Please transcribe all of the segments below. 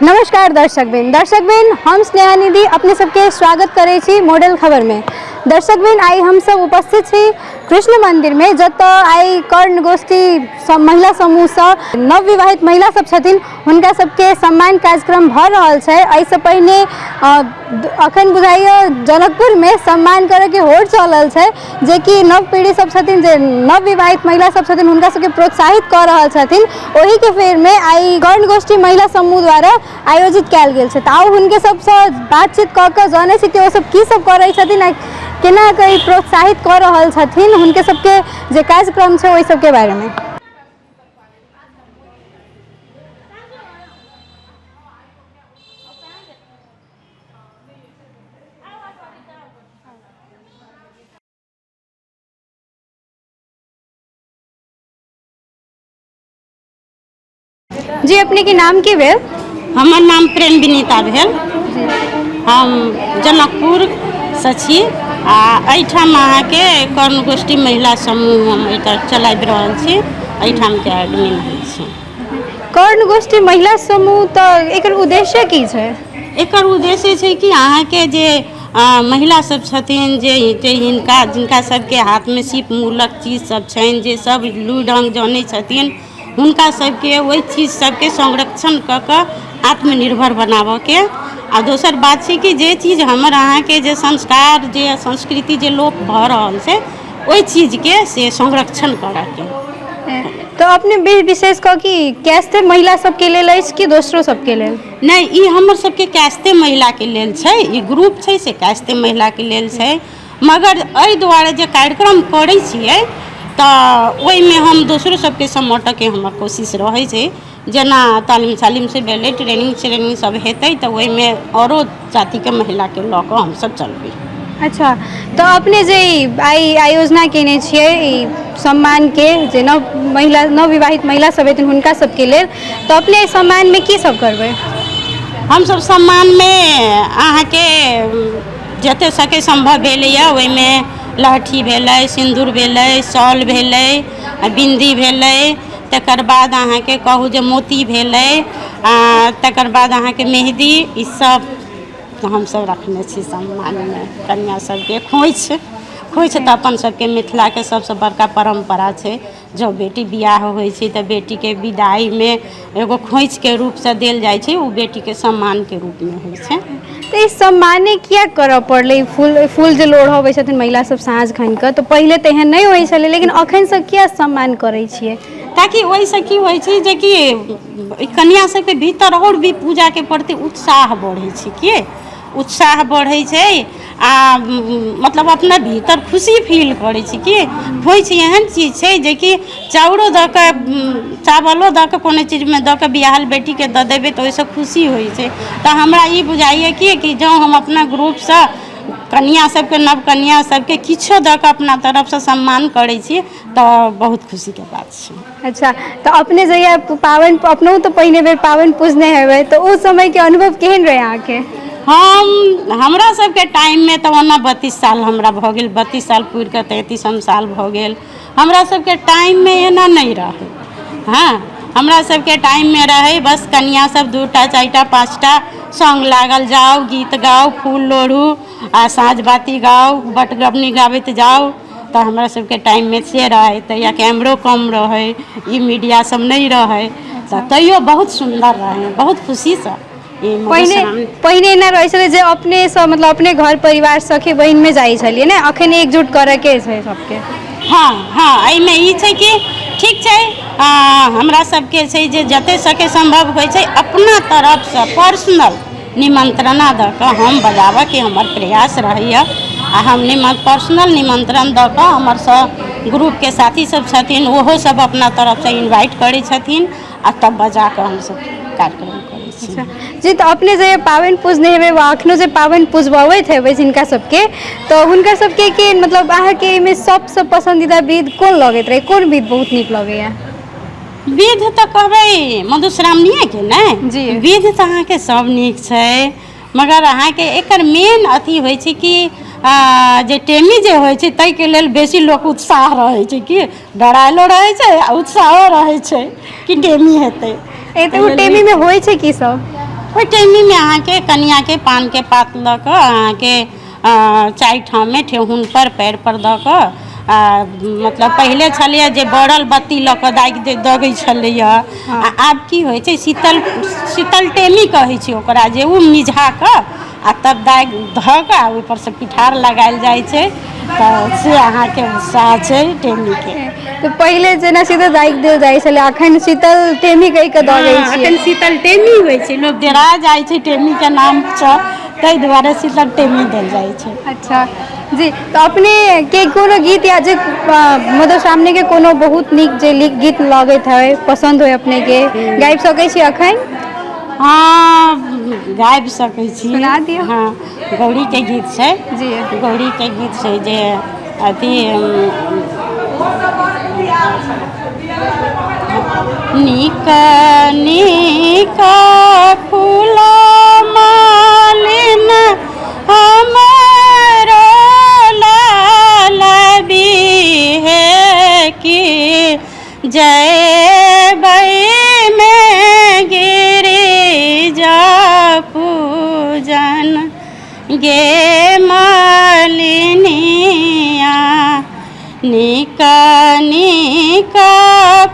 नमस्कार दर्शकबिन दर्शकबिन, हम स्नेहा निधि अपने सबके स्वागत करै छी मॉडल खबर में। दर्शकबिन, आइ हम सब उपस्थित छी कृष्ण मंदिर में, जतऽ आइ कर्ण गोष्ठी महिला समूहसँ नवविवाहित महिला सब छथिन, हुनका सबके सम्मान कार्यक्रम भऽ रहल छै। एहिसँ पहिने अखन बुझाइए जनकपुरमे सम्मान करैके होड़ चलल छै, जेकि नव पीढ़ी सब छथिन, जे नवविवाहित महिला सब छथिन, हुनका सबके प्रोत्साहित कऽ रहल छथिन। ओहिके फेरमे आइ कर्ण गोष्ठी महिला समूह द्वारा आयोजित कयल गेल छै। तऽ आउ, हुनके सबसँ बातचीत कऽ कऽ जनै छी कि ओ सब की सब करै छथिन आ केना कऽ ई प्रोत्साहित कऽ रहल छथिन हुनके सबके जे कार्यक्रम छै, ओहि सबके बारेमे। जी, अपने के नाम की भेल? हमर नाम प्रेम विनीता भेल। हम जनकपुरसँ छी आ एहिठाम अहाँके कर्ण गोष्ठी महिला समूह हम एतऽ चलाबि रहल छी। एहिठामके एडमिन होइ छी। कर्ण गोष्ठी महिला समूह, तऽ एकर उद्देश्य की छै? एकर उद्देश्य छै कि अहाँके जे महिला सब छथिन, जे जे हिनका जिनका सबके हाथमे सीप मूलक चीज सब छनि, जे सब लुरि ढङ्ग जनै छथिन, हुनका सबके ओहि चीज सबके संरक्षण कऽ कऽ आत्मनिर्भर बनाबऽके। आ दोसर बात छै कि जे चीज हमर अहाँके जे संस्कार, जे संस्कृति जे लोप भऽ रहल छै, ओहि चीजके से संरक्षण करऽके। तऽ अपने विशेष कऽ कि कैस्ते महिला सबके लेल अछि कि दोसरो सबके लेल? नहि, ई हमर सबके कैस्ते महिलाके लेल छै। ई ग्रुप छै से कैस्ते महिलाके लेल छै, मगर एहि दुआरे जे कार्यक्रम करै छियै तऽ ओहिमे हम दोसरो सबके समेटऽके हमर कोशिश रहै छै। जेना तालीम सालीम से भेलै, ट्रेनिंग ट्रेनिंग सब हेतै, तऽ ओहिमे आओरो जातिके महिलाके लऽ कऽ हमसब चलबै। अच्छा, तऽ अपने जे ई आइ आयोजना केने छियै ई सम्मानके, जे नव महिला, नवविवाहित महिला सब हेथिन, हुनका सबके लेल, तऽ अपने एहि सम्मानमे की सब करबै? हमसब सम्मानमे अहाँके जते सके सम्भव भेलैए, ओहिमे लहठी भेलै, सिन्दूर भेलै, शॉल भेलै, आ बिन्दी भेलै, तकर बाद अहाँके कहू जे मोती भेलै, आ तकर बाद अहाँके मेहदी, ई सब हमसब रखने छी सम्मानमे कनिआ सबके। खोइछ, खोइछ तऽ अपन सबके मिथिलाके सबसँ बड़का परम्परा छै। जँ बेटी बियाह होइ छै तऽ बेटीके विदाइमे एगो खोइछके रूपसँ देल जाइ छै। ओ बेटीके सम्मानके रूपमे होइ छै। तऽ ई सम्माने किया करऽ पड़लै? ई फूल फूल जे लोढ़बै छथिन महिला सब साँझ खन कऽ, तऽ पहिले तऽ एहन नहि होइ छलै, लेकिन अखन से किया सम्मान करै छियै? ताकि ओहिसँ की होइ छै जेकि ई कनिआ सबके भीतर आओर भी पूजाके प्रति उत्साह बढ़ै छै, की उत्साह बढ़ै छै आ मतलब अपना भीतर खुशी फील करै छै। की होइ छै, एहन चीज छै जेकि चाउरो दऽ कऽ, चावलो दऽ कऽ, कोनो चीजमे दऽ कऽ बियाहल बेटीके दऽ देबै तऽ ओहिसँ खुशी होइ छै। तऽ हमरा ई बुझाइए कि जँ हम अपना ग्रुपसँ कनिआ सबके, नव कनिआ सबके किछो दऽ कऽ अपना तरफसँ सम्मान करै छी तऽ बहुत खुशीके बात छै। अच्छा, तऽ अपने जहिया पाबनि, अपनहु तऽ पहिने बेर पाबनि पूजने हेबै, तऽ ओ समयके अनुभव केहन रहै अहाँके? हमरा सबके टाइममे तऽ ओना 32 साल हमरा भऽ गेल, 32 साल पुरि कऽ 33म साल भऽ गेल। हमरा सबके टाइममे एना नहि रहै। हँ, हमरा सबके टाइममे रहै बस कनिआ सब 2टा, 4टा, 5टा सङ्ग लागल जाउ, गीत गाउ, फूल लोढ़ू आ साँझ बाती गाउ, बटगबनी गाबैत जाउ। तऽ हमरा सबके टाइममे से रहै। तहिया कैमरो कम रहै, ई मीडिया सब नहि रहै, तऽ तैयो बहुत सुन्दर रहै, बहुत खुशीसँ ई पहिने मधुश्रावणी। पहिने एना रहै छलै जे अपनेसँ, मतलब अपने घर परिवार, सखी बहिनमे जाइ छलियै ने, अखन एकजुट करऽके छै सबके। हँ हँ, एहिमे ई छै कि ठीक छै, हमरा सबके छै जे जते सके सम्भव होइ छै, अपना तरफसँ पर्सनल निमन्त्रणा दऽ कऽ हम बजाबऽके हमर प्रयास रहैए। आ हम पर्सनल निमन्त्रण दऽ कऽ, हमर सब ग्रुपके साथी सब छथिन, ओहो सब अपना तरफसँ इन्वाइट करै छथिन आ तब बजा कऽ हमसब कार्यक्रम करै छी। जी, तऽ अपने जे पाबनि पूजने हेबै वा अखनो जे पाबनि पुजबबैत हेबै जिनका सबके, तऽ हुनकर सबके के मतलब अहाँके एहिमे सबसँ पसन्दीदा विध कोन लगैत रहै? कोन विध बहुत नीक लगैया? विध तऽ कहबै मधुश्रावणीएके ने? जी। विध तऽ अहाँके सब नीक छै, मगर अहाँके एकर मेन अथी होइ छै कि जे टेमी जे होइ छै, ताहिके लेल बेसी लोक उत्साह रहै छै, कि डरायलो रहै छै आ उत्साहो रहै छै कि टेमी हेतै। ए तऽ ओ टेमीमे होइ छै की सब? ओहि टेमीमे अहाँके कनिआँके पानके पात लऽ कऽ अहाँके चारि ठाममे ठेहुन पर पैर पर दऽ कऽ आ मतलब पहिले छलैए जे बड़ल बत्ती लऽ कऽ दागि दगै छलैए आ आब की होइ छै शीतल शीतल टेमी कहै छै ओकरा जे ओ मिझा कऽ आ तब दागि धऽ कऽ आ ओहिपर सँ पिठार लगायल जाइ छै तऽ से अहाँके उत्साह छै टेमीके। तऽ पहिले जेना सीधे दागि देल जाइ छलै, अखन शीतल टेमी कहि कऽ दगै हँ, छियै। अखन शीतल टेमी होइ छै, लोक डेरा जाइ छै टेमीके नामसँ, ताहि दुआरे शीतल टेमी देल जाइ छै। अच्छा जी, तऽ अपने के कोनो गीत या जे मधुश्रावणी के कोनो बहुत नीक जे गीत लगैत है, पसन्द होइ अपने के, गाबि सकै छी अखन? हँ, गाबि सकै छी। सुना दियौ। हँ, गौरीके गीत छै। जी। गौरीके गीत छै जे अथी नीक नीक फूल मालिन हमरो लाल हे की जयबै मे गिरिजा पूजन गे मालिनिया, नीक नीक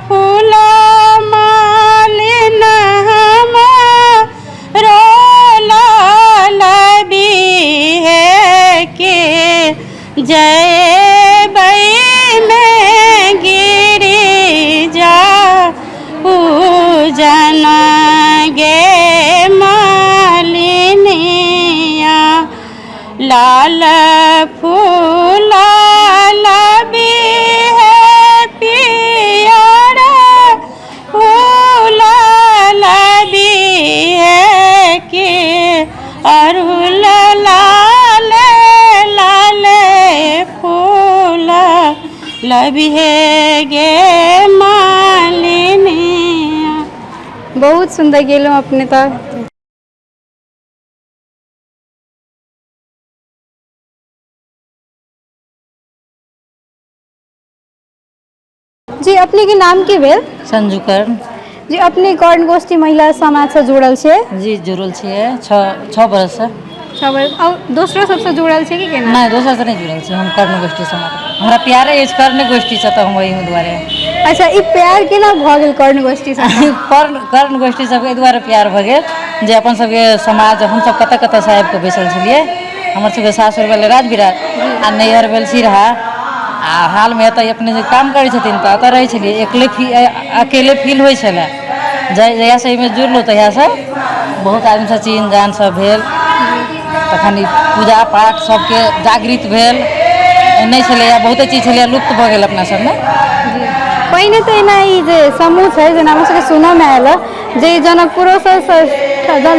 फूल मालिन हमरो लाल हे के जयबै मे गिरिजा पूजन गे मालिनिया, लाल फूल लबी है पियर फूल लबी है के अरुल लाल लाल फूल लबी है गे मालिनिया। बहुत सुन्दर गेलहुँ अपने तऽ। जी, अपने के नाम की भेल? संजू कर्ण। जी, अपने कर्ण गोष्ठी महिला समाजसँ जुड़ल छियै? जी, जुड़ल छियै 6 बरससँ। 6 बरस। आओर दोसरो सबसँ जुड़ल छै कि केना? नहि, दोसरसँ नहि जुड़ल छी हम, कर्ण गोष्ठी समाज हमरा प्यारे अछि कर्ण गोष्ठीसँ, तऽ हम ओहि दुआरे। अच्छा, ई प्यार केना भऽ गेल कर्ण गोष्ठीसँ? कर्ण कर्ण गोष्ठी सबके एहि दुआरे प्यार भऽ गेल जे अपन सबके समाज हमसब कतऽ कतऽसँ आबि कऽ बैसल छलियै। हमर सबके सासुर भेलै राजविराज आ नैहर भेल सिरहा, आ हालमे एतऽ अपने जे काम करै छथिन तऽ एतऽ रहै छलियै। एकले फी अकेले फील होइ छलै। जहियासँ एहिमे जुड़लहुँ तहियासँ बहुत आदमीसँ चिन्ह जान सब भेल, तखन ई पूजा पाठ सबके जागृत भेल। नहि छलैए, बहुते चीज छलैए लुप्त भऽ गेल अपना सबमे। पहिने तऽ एना ई जे समूह छै, जेना हमरा सबके सुनऽमे आयल जे जनकपुरोसँ,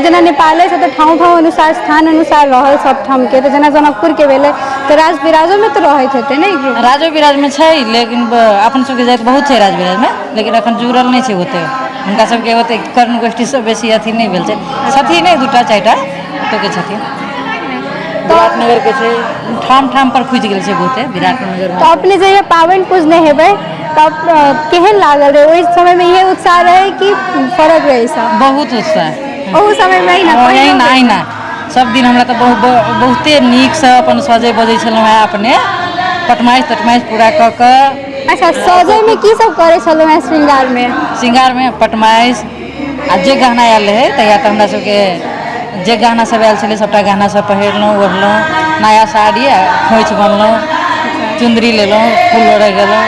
जेना नेपालेसँ तऽ ठाउँ ठाउँ अनुसार स्थान अनुसार रहल सब ठामके, तऽ जेना जनकपुरके भेलै तऽ राजविराजोमे तऽ रहैत हेतै ने ई ग्रुप? राजो बिराजमे छै, लेकिन अपन सबके जाति बहुत छै राजविराजमे, लेकिन एखन जुड़ल नहि छै ओते। हुनका सबके ओते कर्ण गोष्ठीसँ बेसी अथी नहि भेल छै, छथिन नहि, 2टा 4टा ओतऽके छथिन। विराटनगरके छै, ठाम ठाम पर खुजि गेल छै बहुते विराटनगरमे। तऽ अपने जहिया पाबनि पूजने हेबै तब केहन लागल रहै ओहि समयमे? इहे उत्साह रहै कि फरक रहै सब? बहुत उत्साह। ओहू समयमे अहिना? अहिना अहिना सब दिन। हमरा तऽ बहुते नीकसँ अपन सजै बजै छलहुँ हेँ, अपने पटमाइश तटमाइश पूरा कऽ कऽ। अच्छा, सजैमे की सब करै छलहुँ हेँ श्रृंगारमे? श्रृंगारमे पटमाइश आ जे गहना आयल रहै तहिया तऽ हमरा सबके जे गहना सब आयल छलै सबटा गहना सब पहिरलहुँ ओढ़लहुँ, नया साड़ी आ खोँइछ बनलहुँ, चुन्दरी लेलहुँ, फूल लोढ़ऽ गेलहुँ।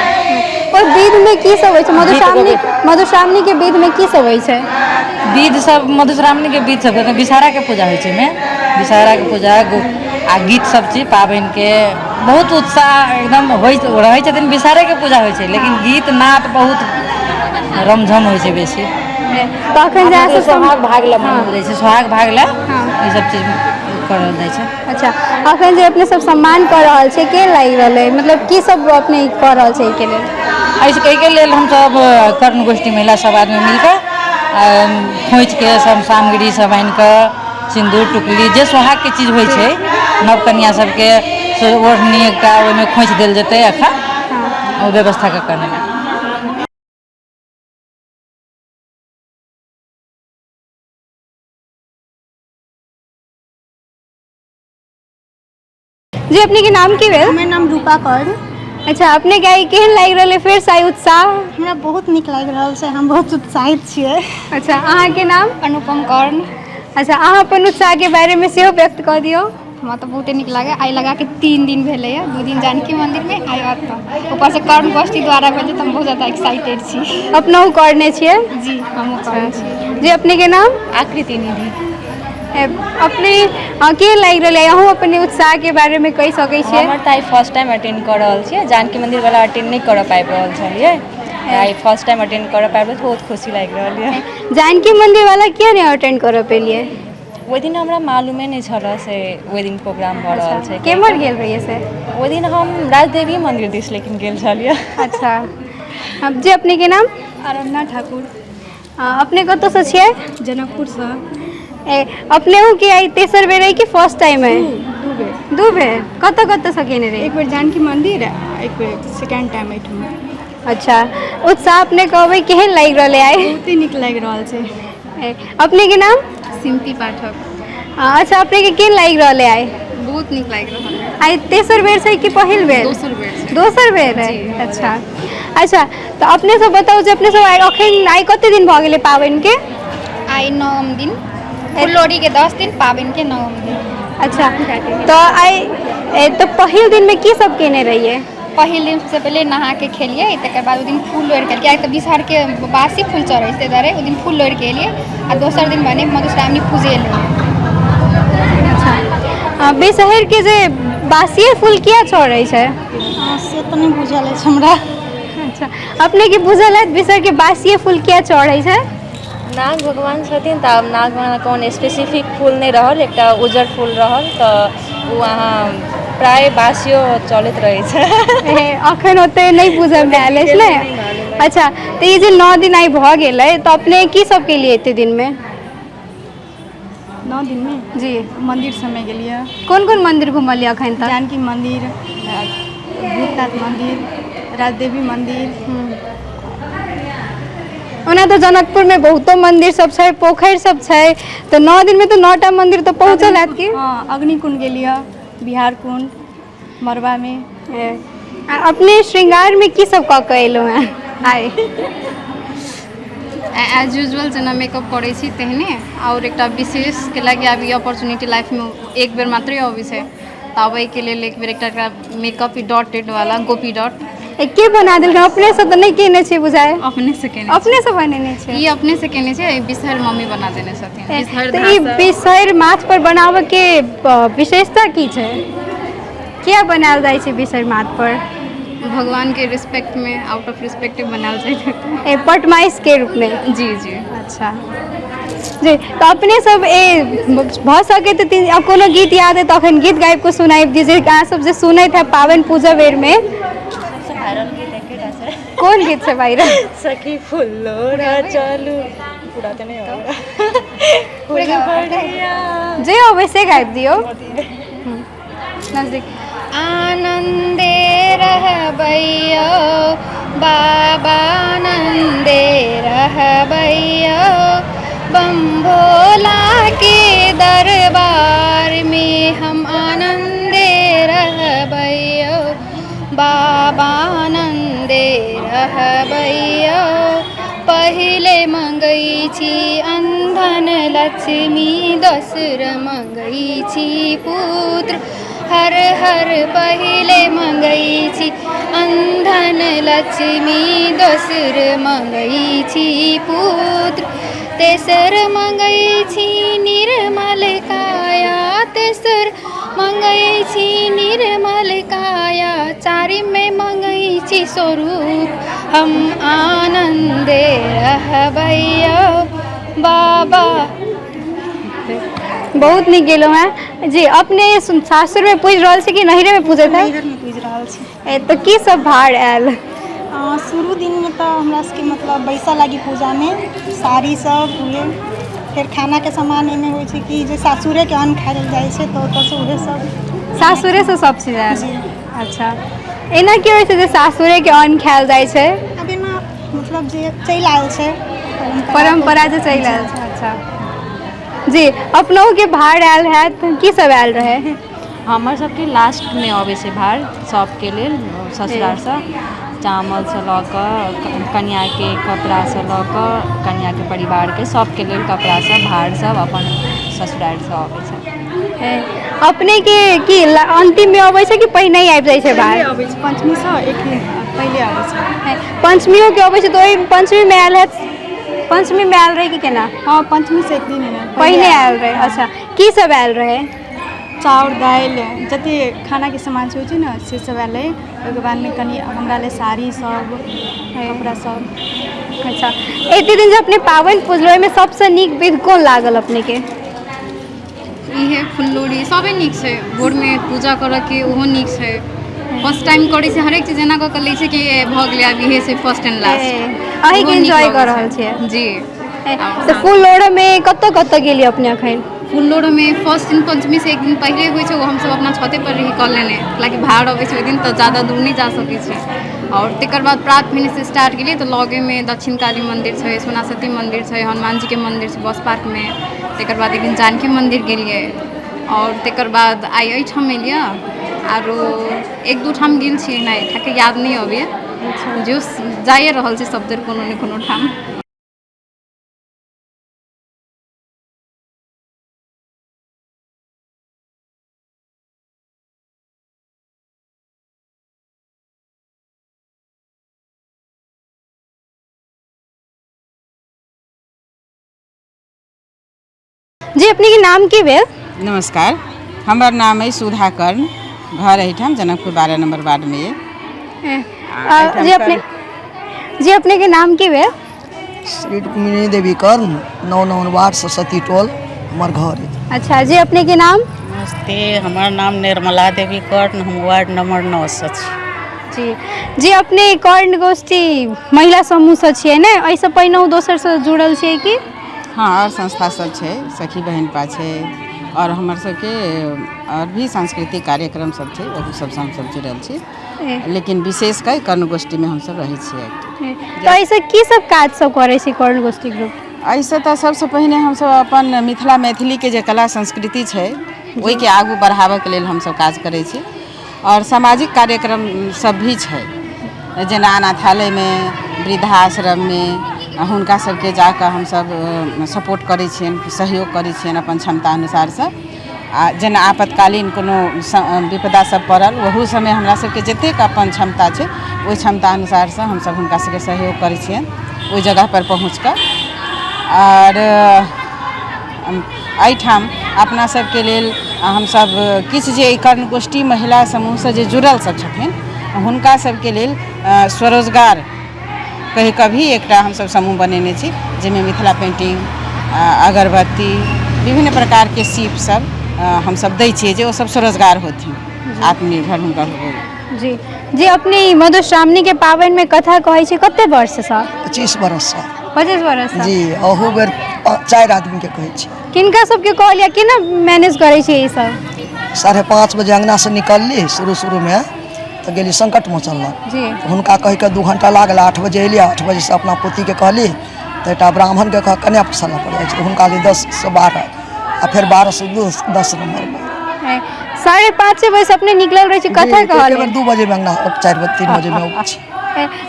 ओहि विधमे की सब होइ छै? मधुश्रावणी, मधुश्रावणीके विधमे की सब होइ छै? विध सब मधुश्रावणीके विध सब तऽ विषहराके पूजा होइ छै। एहिमे विषहराके पूजा आ गीत सब चीज पाबनिके बहुत उत्साह एकदम होइ रहै छथिन। विषहरेके पूजा होइ छै, लेकिन गीत नाद बहुत रमझम होइ छै बेसी। तऽ अखन जे अहाँ सब सोहाग भाग लए मानल जाइ छै, सोहाग भाग लए ई सब चीज करल जाइ छै। अच्छा, अखन जे अपने सब सम्मान कऽ रहल छै, के लागि रहल है? मतलब की सब अपने कऽ रहल छै एहिके लेल? एहिके लेल हमसब कर्ण गोष्ठी महिला सब आदमी मिलकऽ खोँइछके सब सामग्री सब आनिकऽ, सिन्दूर टुकली जे सोहागके चीज होइ छै, नव कनिआ सबके से ओढ़नी एकटा, ओहिमे खोँइछ देल जेतै। एखन ओ व्यवस्था कऽ कऽ नेने जी, अपने के नाम की भेल? हमर नाम रूपा कौर। अच्छा, अपने के आइ केहन लागि रहल है फेर से आइ उत्साह? हमरा बहुत नीक लागि रहल छै, हम बहुत उत्साहित छियै। अच्छा, अहाँके नाम? अनुपम कर्ण। अच्छा, अहाँ अपन उत्साहके बारेमे सेहो व्यक्त कऽ दियौ। हमरा तऽ बहुते नीक लागै। आइ लगाके 3 दिन भेलैए, 2 दिन जानकी मन्दिरमे, आइ एतऽ, ऊपरसँ कर्ण गोष्ठी द्वारा भेलै, तऽ हम बहुत ज्यादा एक्साइटेड छी। अपनहु करने छियै? जी, हमहूँ करने छियै। जी, अपनेके नाम? आकृति निधि। अपने के लागि रहल है? अहूँ अपने उत्साहके बारेमे कहि सकै छियै। हमर तऽ आइ फर्स्ट टाइम अटेंड कऽ रहल छियै। जानकी मन्दिर वाला अटेंड नहि करऽ पाबि रहल छलियै, तऽ आइ फर्स्ट टाइम अटेंड करऽ पाबि रहल, बहुत खुशी लागि रहल यऽ। जानकी मन्दिर वाला किया नहि अटेंड करऽ पेलियै? ओहि दिन हमरा मालूमे नहि छलऽ से ओहि दिन प्रोग्राम भऽ रहल छै। केम्हर गेल रहियै से? ओहि दिन हम राजदेवी मन्दिर दिस लेकिन गेल छलियै। अच्छा जी, अपनेके नाम? आराधना ठाकुर। अपने कतऽसँ छियै? जनकपुरसँ। अपनेहु के आइ तेसर बेर है कि फर्स्ट टाइम है? 2 बेर। 2 बेर। कतऽ कतऽसँ केने रहियै? एक बेर जानकी मन्दिर, एक बेर सेकेंड टाइम एहिठाम। अच्छा, उत्साह अपने कहबै केहन लागि रहल है आइ? बहुते नीक लागि रहल छै। अपनेके नाम? सिमती पाठक। अच्छा, अपनेके केहन लागि रहल है आइ? बहुत नीक लागि रहल है। आइ तेसर बेर छै कि पहिल बेर? दोसर बेर छै। दोसर बेर है। अच्छा अच्छा, तऽ अपने सब बताउ जे अपने सब आइ अखन आइ कते दिन भऽ गेलै पाबनिके? आइ 9 दिन, फुललोढ़ीके 10 दिन, पाबनिके 9 दिन। अच्छा, तऽ आइ तऽ पहिल दिनमे की सब केने रहियै? पहिल दिन सबसँ पहिले नहा के खेलियै, तकर बाद ओहि दिन फूल लोढ़ि के, कियाकि तऽ बिसहरके बासी फूल चढ़ै छै, दुआरे ओहि दिन फूल लोढ़ि के एलियै आ दोसर दिन भने मधुश्रावणी पूजेलियै। अच्छा, बिसहरके जे बासिए फूल किया चढ़ै छै? से तऽ नहि बुझल अछि हमरा। अच्छा, अपनेके बुझल है बिसहरके बासिए फूल किया चढ़ै छै? नाग भगवान छथिन तऽ आब नाग भगवान कोनो स्पेसिफिक फूल नहि रहल, एकटा उज्जर फूल रहल, तऽ ओ अहाँ प्राय बासियो चलैत रहै छै। अखन ओते नहि बुझल आयल अछि ने। अच्छा, तऽ ई जे 9 दिन आइ भऽ गेलै तऽ अपने की सब केलियै एते दिनमे? 9 दिनमे? जी। मन्दिर सबमे गेलियै। कोन कोन मन्दिर घुमलियै अखन तक? जानकी मन्दिर, भूतनाथ मन्दिर, राजदेवी मन्दिर। ओना तऽ जनकपुरमे बहुतो मन्दिर सब छै, पोखरि सब छै, तऽ 9 दिनमे तऽ 9टा मन्दिर तऽ पहुँचल हैत की? हँ, अग्निकुण्ड गेलियै, बिहार कुण्ड, मड़बामे। आ अपने श्रृंगारमे की सब कऽ कऽ एलहुँ हेँ आइ? एज यूजुअल जेना मेकअप करै छी तेहने, आओर एकटा विशेष कैलाकि आब ई अपॉर्चुनिटी लाइफमे एक बेर मात्रे अबै छै, तऽ आब एहिके लेल एक बेर एकटा मेकअप डॉटेड वाला गोपी डॉट। के बना देलकै? अपनेसँ तऽ नहि केने छै बुझाइ? अपनेसँ केने। अपनेसँ बनेने छै? ई अपनेसँ केने छै, बिसहर मम्मी बना देने छथिन। तऽ ई बिसहर माथ पर बनाबऽके विशेषता की छै? किया बनायल जाइ छै बिसहर माथ पर? भगवानके रिस्पेक्टमे, आउट ऑफ रिस्पेक्ट बनायल जाइ छै। पटमाइसके रूपमे? जी जी। अच्छा जी, तऽ अपने सब भऽ सकै तऽ आब कोनो गीत याद है तऽ अखन गीत गाबि कऽ सुनाबि दियौ, जे अहाँ सब जे सुनैत है पाबनि पूजा बेरमे। कोन गीत छै वायरल? सखी फुललोढ़ा चलू, पूरा तऽ नहि होगा, जे अबै से गाबि दियौ। नजदीक। आनन्दे रहबैयो बाबा, आनन्दे रहबैयो बम भोला के दरबार में, हम आनन्दे रहबैयो बाबा, आनन्दे रहबैयो। पहिले मंगै छी अन्धन लक्ष्मी, दोसर मंगै छी पुत्र, हर हर पहिले मंगै छी अन्धन लक्ष्मी, दोसर मंगै छी पुत्र, तेसर मंगै छी निर्मल काया, तेसर मंगै छी निर्मल काया, चारिमे मंगै छी स्वरूप, हम आनन्दे रहबैयो बाबा। बहुत नीक गेलहुँ हेँ जी। अपने सासुरमे पूजि रहल छी कि नैहरेमे पूजैत है? नैहरमे पूजि रहल छी। तऽ की सब भार आयल? शुरू दिनमे तऽ हमरा सबके मतलब बैसऽ लागी पूजामे साड़ी सब उहे, फेर खानाके सामान एहिमे होइ छै कि जे सासुरेके अन्न खायल जाइ छै, तऽ ओतऽसँ उहे सब। सासुरेसँ सब चीज आयल? जी। अच्छा, एना की होइ छै जे सासुरेके अन्न खायल जाइ छै? आब एना मतलब जे चलि आयल छै परम्परा जे चलि आयल छै। अच्छा जी, अपनहुके भार आयल हैत, की सब आयल रहै? हमर सबके लास्टमे अबै छै भार सबके लेल ससुरारसँ चावलसँ लऽ कऽ कनिआँके कपड़ासँ लऽ कऽ कनिआँके परिवारके सबके लेल कपड़ासभ भारसभ अपन ससुरारिसँ अबै छै। अपनेके की अन्तिममे अबै छै कि पहिने आबि जाइ छै भार? अबै छै, पञ्चमीसँ एक दिन पहिले अबै छै। पञ्चमियोके अबै छै तऽ ओहि पञ्चमीमे आयल हैत, पञ्चमीमे आयल रहै कि केना? हँ, पञ्चमीसँ एक दिन पहिने आयल रहै। अच्छा, की सब आयल रहै? चाउर दालि जते खानाके सामान सब होइ छै ने, से सब आयल रहै। ओहिके बादमे कनि हमरा लए साड़ी सब, कपड़ा सब। अच्छा, एते दिन जे अपने पाबनि पुजलहुँ, ओहिमे सबसँ नीक विध कोन लागल अपनेके? इहे फुललोढ़ी सबे नीक छै। भोरमे पूजा करऽके ओहो नीक छै। फर्स्ट टाइम करै छै, हरेक चीज एना कऽ कऽ लै छै कि भऽ गेलै, आब इहे छै फर्स्ट एंड लास्ट। अहीँके एन्जॉय कऽ रहल छियै? जी। तऽ फूल लोढ़ऽमे कतऽ कतऽ गेलियै अपने एखन? फूल लोढ़ऽमे फर्स्ट दिन पञ्चमीसँ एक दिन पहिले होइ छै, ओ हमसभ अपना छते पर रही कऽ लेने, हालाँकि भार अबै छै ओहि दिन तऽ ज्यादा दूर नहि जा सकै छी। आओर तकर बाद प्रात भेनेसँ स्टार्ट केलियै तऽ लगेमे दक्षिण काली मन्दिर छै, सोनासती मन्दिर छै, हनुमानजीके मन्दिर छै बस पार्कमे। तकर बाद एक दिन जानकी मन्दिर गेलियै आओर तकर बाद आइ एहिठाम एलियै। आरो एक दू ठाम गेल छियै, नहि ठाके याद नहि अबैए। जो जाइए रहल छै सब बेर कोनो ने कोनो ठाम। जी, अपनेके नाम की भेल? नमस्कार, हमर नाम अइ सुधा कर्ण, घर एहिठाम जनकपुर 12 नम्बर वार्डमे अइ। जी अपने, जी अपनेके नाम की भेल? श्री रुक्मिणी देवी कर्ण, 9 नम्बर वार्ड, सरस्वती टोल हमर घर अइ। अच्छा जी, अपनेके नाम? नमस्ते, हमर नाम निर्मला देवी कर्ण, हम वार्ड नंबर 9 से छी। जी जी, अपने कर्ण गोष्ठी महिला समूहसँ छियै ने? एहिसँ पहिने दोसरसँ जुड़ल छियै की? हँ, आओर संस्था सब छै, सखी बहिनपा छै आओर हमर सबके आओर भी सांस्कृतिक कार्यक्रम सब छै, ओहू सबसँ हमसब जुड़ल छी, लेकिन विशेष कऽ कर्ण गोष्ठीमे हमसब रहै छियै। तऽ एहिसँ की सब काज सब करै छी कर्ण गोष्ठी ग्रुप? एहिसँ तऽ सबसँ पहिने हमसब अपन मिथिला मैथिलीके जे कला संस्कृति छै ओहिके आगू बढ़ाबऽके लेल हमसब काज करै छी। आओर सामाजिक कार्यक्रम सब भी छै, जेना अनाथालयमे, वृद्धाश्रममे हुनका सबके जाकऽ हमसब सपोर्ट करै छियनि, सहयोग करै छियनि अपन क्षमता अनुसारसँ। आ जेना आपतकालीन कोनो विपदा सब पड़ल, ओहू समय हमरा सबके जतेक अपन क्षमता छै ओहि क्षमता अनुसारसँ हमसब हुनका सबके सहयोग करै छियनि ओहि जगहपर पहुँच कऽ। आओर एहिठाम अपना सबके लेल हमसब किछु जे कर्ण गोष्ठी महिला समूहसँ जे जुड़ल सब छथिन, हुनका सबके लेल स्वरोजगार कहि कऽ भी एकटा हमसब समूह बनेने छी, जाहिमे मिथिला पेन्टिंग, अगरबत्ती, विभिन्न प्रकारके सीप सब हमसब दै छियै जे ओ सब स्वरोजगार होथिन, आत्मनिर्भर हुनकर हो। जी जी, अपने ई मधुश्रावणीके पाबनिमे कथा कहै छी कते वर्षसँ? 25 बरससँ। 25 वर्षसँ? जी, अहू बेर 4 आदमीके कहै छी। किनका सबके कहलियै, केना मैनेज करै छियै ई सब? 5:30 बजे अङ्गनासँ निकलली शुरू शुरूमे तऽ गेली संकट मोचन लग। हुनका कहिके 2 घंटा लागल, 8 बजे एलियै। 8 बजेसँ अपना पोतीके कहली तऽ एकटा ब्राह्मणके कह कन्या प्रसन्न पड़ि जाइ छै, हुनका लिए 10 से 12 आ फेर 12 से 10 नम्बरमे। 5:30 बजे अपने निकलल रहै छी कथा कहऽ लेल? 2 बजेमे अङ्गना, 4 बजे 3 बजेमे अबै छी।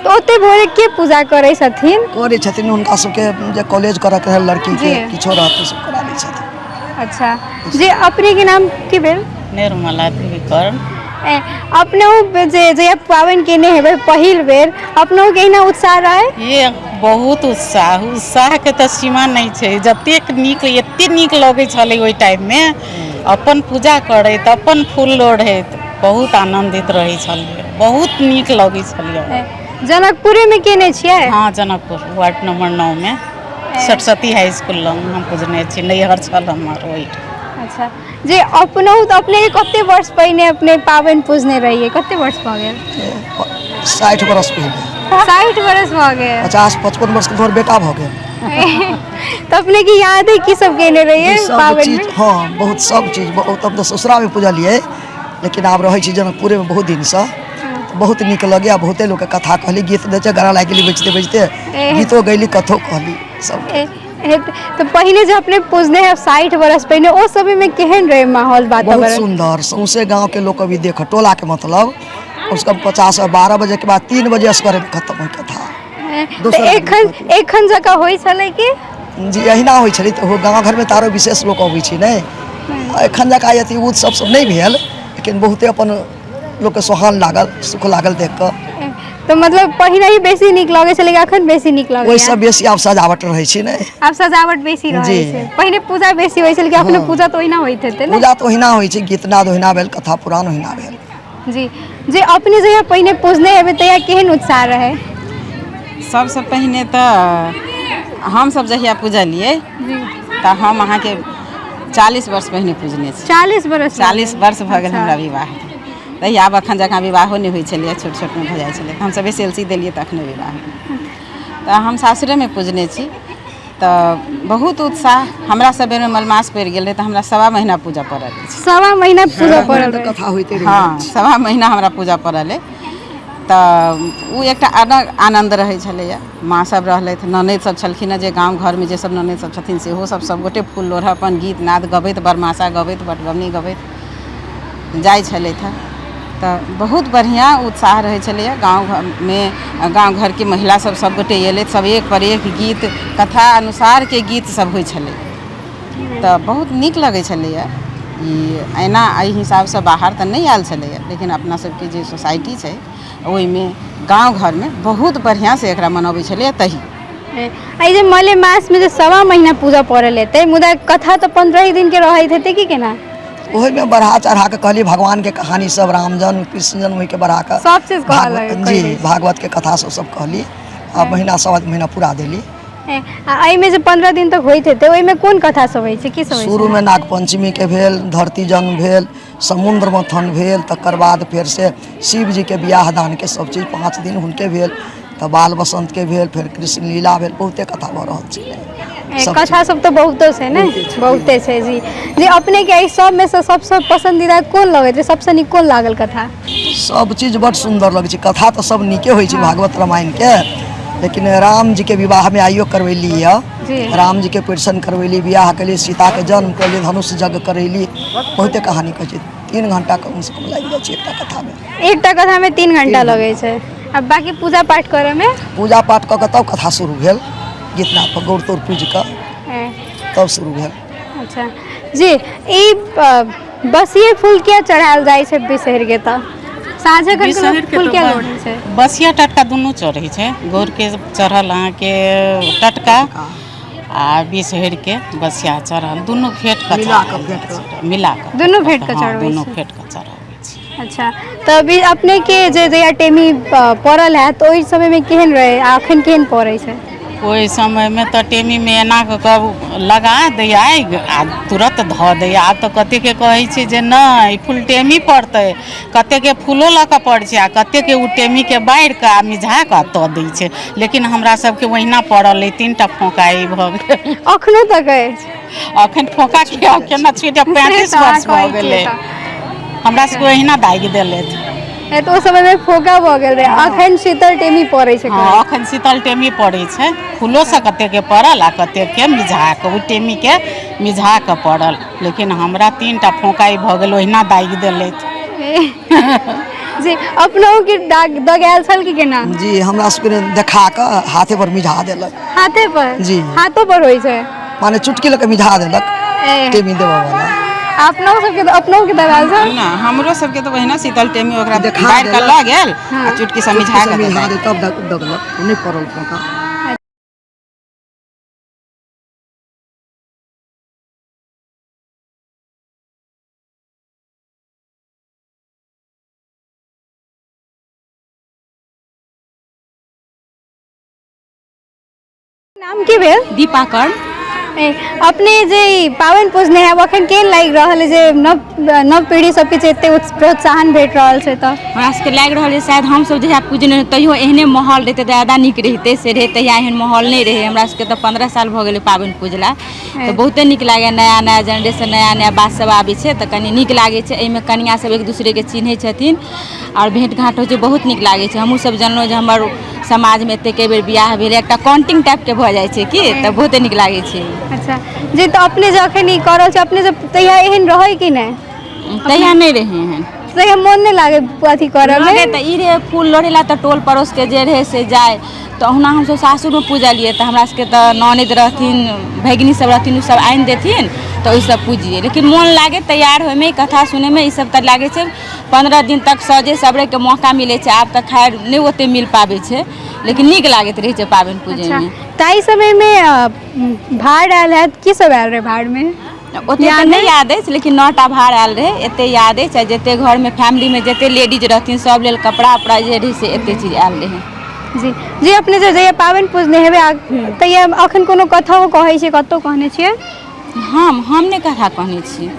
तऽ ओते भोरे के पूजा करै छथिन? करै छथिन हुनका सबके जे कॉलेज करऽके रहल लड़कीके, किछो रहतै सब करा दै छथिन। अच्छा जी, अपनेके नाम की भेल? निर्मला देवी कर्ण। अपने जे जे पाबनि केने हेबै पहिल बेर, अपनोके एहिना उत्साह रहै? ये बहुत उत्साह, उत्साहके तऽ सीमा नहि छै। जतेक नीक, एते नीक लगै छलै ओहि टाइममे अपन पूजा करैत, अपन फूल लोढ़ैत, बहुत आनन्दित रहै छलियै, बहुत नीक लगै छलियै। जनकपुरेमे केने छियै? हँ, जनकपुर वार्ड नंबर 9 मे सरस्वती हाई स्कूल लग हम पूजने छी, नैहर छल हमर ओहिठाम। अच्छा जे, अपनहु तऽ अपने कते वर्ष पहिने अपने पाबनि पूजने रहियै, कते वर्ष भऽ गेल? 60 बरस पहिले। 60 वर्ष भऽ गेल? 50-55 वर्षके तोहर बेटा भऽ गेल। तऽ अपने के याद है की सब केने रहियै सब पाबनि चीज में? हँ, बहुत सब चीज बहुत। तब तऽ ससुरामे पूजलियै, लेकिन आब रहै छी जनकपुरेमे बहुत दिनसँ, बहुत नीक लगैए। बहुते लोकके कथा कहली, गीत दै छै, गला लागि गेली बजिते बजिते, गीतो गैली, कथो कहली सब। तऽ पहिने जे अपने पूजने है 60 बरस पहिने, ओ समयमे केहन रहै माहौल? बहुत वातावरण? सुंदर। सौंसे गांव के लोग अभी देख टोला के, मतलब कम से कम 50, 12 बजे के बाद 3 बजे असगरे खत्म होइ कथा। तऽ दोसर एखन एखन जकाँ होइ छलै कि? जी, अहिना होइ छलै। तऽ गाँव घरमे तऽ आरो विशेष लोक अबै छै। नहि, एखन जकाँ अथी उत्सव सब नहि भेल, लेकिन बहुते अपन लोकके सोहान लागल, सुख लागल देख कऽ। तऽ मतलब पहिने ही बेसी नीक लगै छलै कि एखन बेसी नीक लगैया? ओहिसँ बेसी आब सजावट रहै छै ने। आब सजावट बेसी रहै छै। पहिने पूजा बेसी होइ छलै कि अखनो? पूजा तऽ ओहिना होइत हेतै ने? पूजा तऽ ओहिना होइ छै, गीतनाद ओहिना भेल, कथा पुराण ओहिना भेल। जी, जे अपने जहिया पहिने पूजने हेबै तहिया केहन उत्साह रहै? सबसँ पहिने तऽ हमसब जहिया पूजलियै तऽ हम अहाँके 40 वर्ष पहिने पूजने छी। 40 बरस? 40 वर्ष भऽ गेल हमरा विवाहके। तहिया आब एखन जकाँ विवाहो नहि होइ छलैए, छोट छोटमे भऽ जाइ छलै। हमसब एस एल सी देलियै तखने विवाह भेल। तऽ हम सासुरेमे पूजने छी, तऽ बहुत उत्साह। हमरा सब बेरमे मलमास पड़ि गेल रहै, तऽ हमरा सवा महीना पूजा पड़ल अछि। सवा महीना पूजा पड़ल रहै? कथा होइते रहै। हँ, सवा महीना हमरा पूजा पड़ल अइ। तऽ ओ एकटा अलग आनन्द रहै छलैए। माँ सब रहलथि, ननैद सब छलखिन हेँ, जे गाँव घरमे जे सब ननैद सब छथिन, सेहो सब सबगोटे फूल लोढ़ऽ अपन गीत नाद गबैत, बरमासा गबैत, बटगबनी गबैत जाइ छलथि हेँ। तऽ बहुत बढ़िआँ उत्साह रहै छलैए गाँव घरमे। गाँव घरके महिला सब सबगोटे एलथि, सब एक पर एक गीत, कथा अनुसारके गीत सब होइ छलै, तऽ बहुत नीक लगै छलैए। ई एना एहि हिसाबसँ बाहर तऽ नहि आयल छलैए, लेकिन अपना सबके जे सोसाइटी छै, ओहिमे गाँव घरमे बहुत बढ़िआँसँ एकरा मनबै छलैए तही। एहि जे मलेमासमे जे सवा महीना पूजा पड़ल हेतै, मुदा कथा तऽ 15 दिनके रहैत हेतै कि केना? ओहिमे बढ़ा चढ़ा कऽ कहली भगवान के कहानी सब, राम जन्म, कृष्ण जन्म, ओहिके बढ़ा कऽ सब चीज कहऽ भागवत लगै जी। कहै छै। भागवत के कथा सब सब कहली आ महीना सवा महीना पूरा देली। आ एहिमे जे 15 दिन तक होइत हेतै, ओहिमे कोन कथा सब होइ छै, की सब होइ छै? शुरूमे नागपञ्चमीके भेल, धरती जन्म भेल, समुद्र मथन भेल, तकर बाद फेर से शिव जीके बियाह दानके सब चीज 5 दिन हुनके भेल, तऽ बाल बसन्तके भेल, फेर कृष्ण लीला भेल। बहुते कथा भऽ रहल छै। सब कथा सब तऽ बहुतो छै ने? बहुते छै। जी जी, अपनेके एहि सबमे से सबसँ पसन्दीदा कोन लगैत रहै? सबसँ नीक कोन लागल कथा? सब चीज बड सुन्दर लगै छै। कथा तऽ सब नीके होइ छै भागवत रामायणके, लेकिन राम जी के विवाहमे आइयो करबैली यऽ। राम जी के परिछन करबैली, बियाह केली, सीताके जन्म केली, धनुष यज्ञ करैली, बहुते कहानी कहै छै। 3 घंटा कमसँ कम लागि जाइ छै एकटा कथामे। एकटा कथामे 3 घंटा लगै छै। आ बाँकी पूजा पाठ करैमे? पूजा पाठ कऽ कऽ तब कथा शुरू भेल। गीतनाद पर गौर तौर पूजि कऽ तब शुरू भेल। अच्छा जी, ई बसिये फूल किया चढ़ायल जाइ छै बिसहर के? तऽ साँझे खन के लोक बिसहर के फूल तऽ किया लोढ़ै छै? बसिया टटका दुनू चढ़ै छै। गौरके चढ़ल अहाँके टटका आ बिसहर के बसिया चढ़ल, दुनू फेट कऽ मिला कऽ, चढ़ायल फेट जाइ छै, मिला कऽ। दुनू फेट कऽ हँ, चढ़बै दुनू छै। फेट कऽ चढ़ाबै छै। अच्छा, तऽ अभी अपने के जे जहिया टेमी पड़ल हैत, ओहि समयमे केहन रहै आ अखन केहन पड़ै छै? ओहि समयमे तऽ टेमीमे एना कऽ कऽ लगा दैए आगि आ तुरत धऽ दैए। आब तऽ कतेकके कहै छै जे नहि, फूल टेमी पड़तै। कतेकके फूलो लऽ कऽ पड़ै छै आ कतेकके ओ टेमीके बारि कऽ आ मिझा कऽ दऽ दै छै, लेकिन हमरा सबके ओहिना पड़ल अइ। तीन टा फोका ई भऽ गेल। अखनो तक अछि? अखन फोका के आब केना छुटि? 35 से तऽ अहाँ वर्ष भऽ कहै छियै गेलै। तऽ। हमरा सबके ओहिना दागि देलथि। तऽ ओ समयमे फोका भऽ गेल रहै, अखन शीतल टेमी पड़ै छै? हँ, अखन शीतल टेमी पड़ै छै। फूलोसँ कतेकके पड़ल आ कतेकके मिझा कऽ, ओहि टेमीके मिझा कऽ पड़ल, लेकिन हमरा तीन टा फोकाइ भऽ गेल, ओहिना दागि देलथि। जी, अपनहु के दाग दगायल छल कि केना? जी, हमरा सबके देखा कऽ हाथे पर मिझा देलक। हाथे पर? जी। हाथो पर होइ छै? माने चुटकी लऽ कऽ मिझा देलक। टेमी देबऽ वाला। अपनो सबके, अपनो के दगायल छल? ना, हमरो सबके तऽ ओहिना शीतल टेमी ओकरा देखा बारि कऽ देलक। लऽ गेल आ चुटकी से मिझा कऽ मिझा देलक। दे तब दगलक, नहि पड़ल फोका। नाम की भेल? दीपा कर्ण। अपने जे ई पाबनि पूजने है, अखन केहन लागि रहल है जे नव नव पीढ़ी सबके जे एते प्रोत्साहन भेट रहल छै तऽ? हमरा सबके लागि रहल अछि, शायद हमसब जहिया पूजने रही तहियो एहने माहौल रहितै तऽ ज्यादा नीक रहितै। से रहै, तहिया एहन माहौल नहि रहै। हमरा सबके तऽ 15 साल भऽ गेलै पाबनि पूजला, तऽ बहुते नीक लागैए। नया नया जेनरेशन, नया नया बात सब आबै छै तऽ कनि नीक लागै छै। एहिमे कनिया सब एक दूसरेके चिन्है छथिन आओर भेँट घाँट होइ छै, बहुत नीक लागै छै। हमहूँ सब जानलहुँ जे हमर समाजमे एतेक बेर बियाह भेलै, एकटा काउंटिंग टाइपके भऽ जाइ छै की, तऽ बहुते नीक लागै छै। अच्छा जी, तऽ अपने जखन ई कऽ रहल छी अपने सब तहिया एहन रहै कि नहि? तहिया नहि रहै एहन, तहिया मोन नहि लागै अथी करऽमे? लगे तऽ ई रहै फूल लोढ़ै लए तऽ टोल पड़ोसके जे रहै से जाय, तऽ ओहुना हमसभ सासुरमे पूजलियै तऽ हमरा सबके तऽ ननैद रहथिन, भगिनी सब रहथिन, ओ सब आनि देथिन तऽ ओहिसँ पूजियै, लेकिन मोन लागै तैयार होइमे, कथा सुनैमे, ई सब तऽ लागै छै। 15 दिन तक सजे सवरैके मौका मिलै छै, आब तऽ खैर नहि ओते मिल पाबै छै, लेकिन नीक लागैत रहै छै पाबनि पूजैमे। ताहि समयमे भार आयल हैत, की सब आयल रहै भारमे? ओते तऽ नहि याद अछि, लेकिन 9टा भार आयल रहै एते याद अछि। आ जते घरमे फैमिलीमे जते लेडीज रहथिन सब लेल कपड़ा उपड़ा जे रहै से एते चीज आयल रहै। जी जी, अपने जे जहिया पाबनि पूजने हेबै तहिया अखन कोनो कथाओ कहै छियै, कतहु कहने छियै? हम नहि कथा कहने छियै।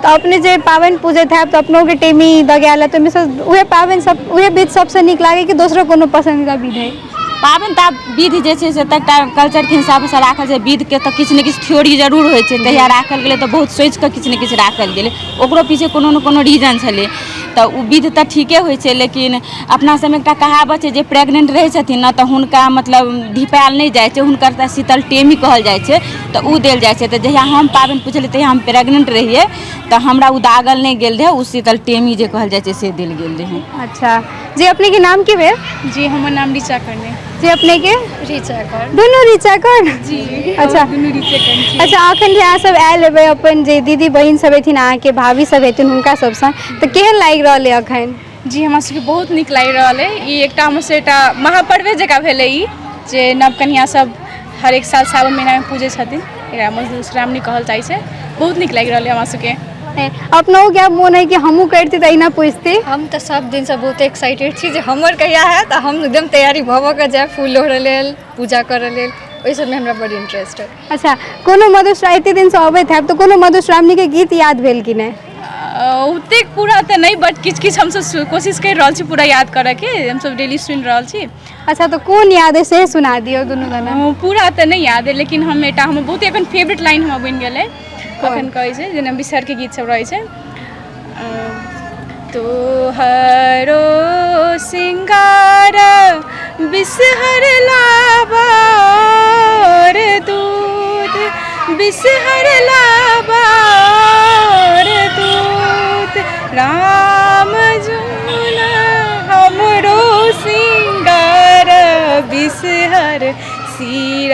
तऽ अपने जे पाबनि पूजैत हैब तऽ अपनोके टेमी दगायल हैत, ओहिमे सँ उएह पाबनि सब उएह विध सबसँ नीक लागै कि दोसरो कोनो पसन्दीदा विध हइ? पाबनि तऽ आब विध जे छै से तऽ एकटा कल्चरके हिसाबसँ राखल छै, विधके तऽ किछु ने किछु थ्योरी जरूर होइ छै, तहिया राखल गेलै तऽ बहुत सोचिकऽ किछु ने किछु राखल गेलै, ओकरो पीछे कोनो ने कोनो रीजन छलै, तऽ ओ विध तऽ ठीके होइ छै। लेकिन अपना सबमे एकटा कहावत छै जे प्रेग्नेंट रहै छथिन ने तऽ हुनका मतलब धिपायल नहि जाइ छै, हुनकर तऽ शीतल टेमी कहल जाइ छै, तऽ ओ देल जाइ छै। तऽ जहिया हम पाबनि पुछलियै तहिया हम प्रेग्नेंट रहियै, तऽ हमरा ओ दागल नहि गेल रहै, ओ शीतल टेमी जे कहल जाइ छै से देल गेल रहै। अच्छा जी, अपनेके नाम की भेल? जी, हमर नाम ऋचा कर्ण। जी, अपनेके? ऋचा कर्ण। दुनू ऋचा कर्ण? जी। अच्छा, दुनू ऋचा कर्ण छी। अच्छा, अखन जे अहाँ सब आयल हेबै, अपन जे दीदी बहिन सब हेथिन, अहाँके भाभी सब हेथिन, हुनका सब संग, तऽ केहन लागि रहल अइ अखन? जी, हमरा सबके बहुत नीक लागि रहल अइ। ई एकटा हमर सबके एकटा महापर्वे जकाँ भेलै ई, जे नव कन्या सब हरेक साल सावन महिनामे पूजै छथिन, एकरा मधुश्रावणी कहल जाइ छै। बहुत नीक लागि रहल अइ हमरा सबके। अपनोके आब मोन हइ कि हमहूँ करिती तऽ अहिना पुछती? हम तऽ सब दिनसँ बहुत एक्साइटेड छी जे हमर कहिया हैत आ हम एकदम तैयारी भऽ भऽ कऽ जायब फूल लोढ़ऽ लेल, पूजा करऽ लेल, ओहि सबमे हमरा बड़ इंटरेस्ट अइ। अच्छा, कोनो मधुश्रावणी एते दिनसँ अबैत हैब तऽ कोनो मधुश्रावणीके गीत याद भेल कि नहि? ओतेक पूरा तऽ नहि, बट किछु किछु हमसब कोशिश करि रहल छी पूरा याद करऽके, हमसब डेली सुनि रहल छी। अच्छा, तऽ कोन याद अइ से सुना दियौ दुनू जना। पूरा तऽ नहि याद अइ, लेकिन हम एकटा हमर बहुत एखन फेवरेट लाइन हमर बनि गेल अइ, अखन कहै छै जेना बिसहरके गीत सब रहै छै, तोहरो सिंगार बिसहर लाबा और दूध, बिसहर लाबा और दूध, राम जूना हमरो सिंगार बिसहर सिर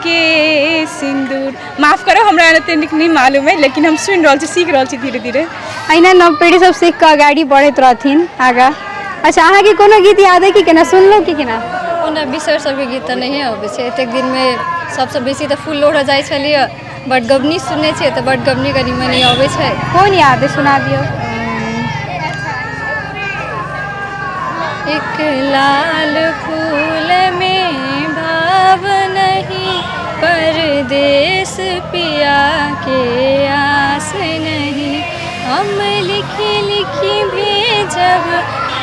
के सिन्दूर। माफ करब, हमरा एते नीक नहि मालूम अइ, लेकिन हम सुनि रहल छी, सीख रहल छी धीरे धीरे। अहिना नव पीढ़ी सब सीख कऽ अगाडि बढ़ैत रहथिन आगाँ। अच्छा, अहाँके कोनो गीत याद अइ कि केना सुनलहुँ कि केना? ओना बिसहर सबके गीत तऽ नहिए अबै छै, एतेक दिनमे सबसँ बेसी तऽ फूल लोढ़ऽ जाइ छलियै, बट गबनी सुनने छियै तऽ बट गबनी कनि मनि अबै छै। कोन याद अइ सुना दियौ। एक लाल फूल में भाव नहीं, परदेस पिया के आस नहीं, हम लिखी लिखी भेजब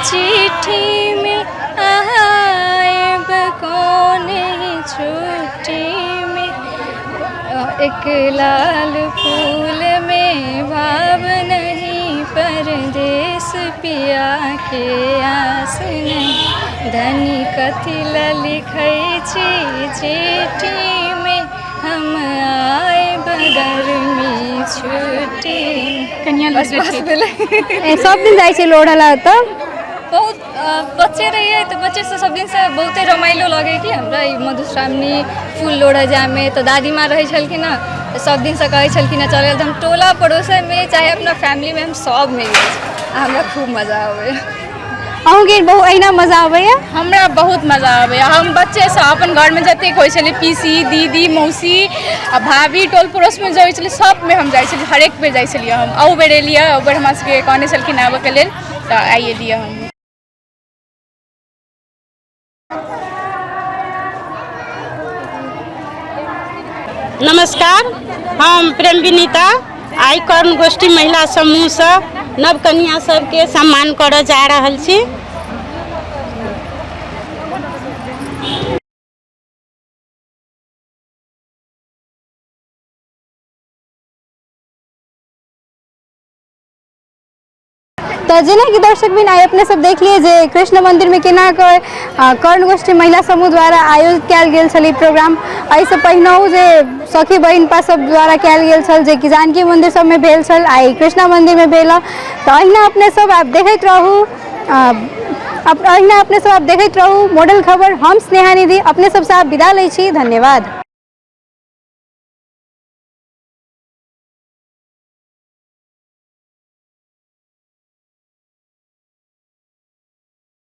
चिट्ठी में, आएब कौन ही छुट्टी में, एक लाल फूल में भाव नहीं, परदेस पिया के आस नहीं, धनी कथी लए लिखै छी चिट्ठी में, हम आएब गर्मी छुट्टी। कनिया बस बस भेलै। सब दिन जाइ छै लोढ़ऽ लए तऽ? बहुत बच्चे रहियै तऽ बच्चेसँ सब दिनसँ बहुते रमाइलो लगै कि हमरा ई मधुश्रावणी फूल लोढ़ऽ जाइमे। तऽ दादी माँ रहै छलखिन हँ तऽ सब दिनसँ कहै छलखिन हँ चलै लए, तऽ हम टोला पड़ोसमे चाहे अपना फैमिलीमे हम सबमे गेल छी आ हमरा खूब मजा अबैए। अहूँके बहुत अहिना मजा अबैए? हमरा बहुत मजा अबैए। हम बच्चेसँ अपन घरमे जतेक होइ छलै पीसी दीदी मौसी आ भाभी टोल पड़ोसमे जे होइ छलै सबमे हम जाइ छलियै, हरेक बेर जाइ छलियै हम। अहू बेर एलियै, अहू बेर हमरा सबके कहने छलखिन आबऽके लेल तऽ आइ एलियै हम। नमस्कार, हम प्रेम विनीता आइ कर्ण गोष्ठी महिला समूहसँ नव कन्या सबके सम्मान करऽ जा रहल छी। तऽ जेनाकि दर्शक बिन आइ अपने सब देखलियै जे कृष्ण मन्दिरमे केना कऽ कर्ण गोष्ठी महिला समूह द्वारा आयोजित कयल गेल छल ई प्रोग्राम। एहिसँ पहिनहु जे सखी बहिनपा सब द्वारा कयल गेल छल, जे कि जानकी मन्दिर सबमे भेल छल, आइ कृष्णा मन्दिरमे भेल। तऽ अहिना अपने सब आब देखैत रहू, अहिना अपने सब आब देखैत रहू मॉडल खबर। हम स्नेहा निधि अपने सबसँ आब विदा लै छी। धन्यवाद।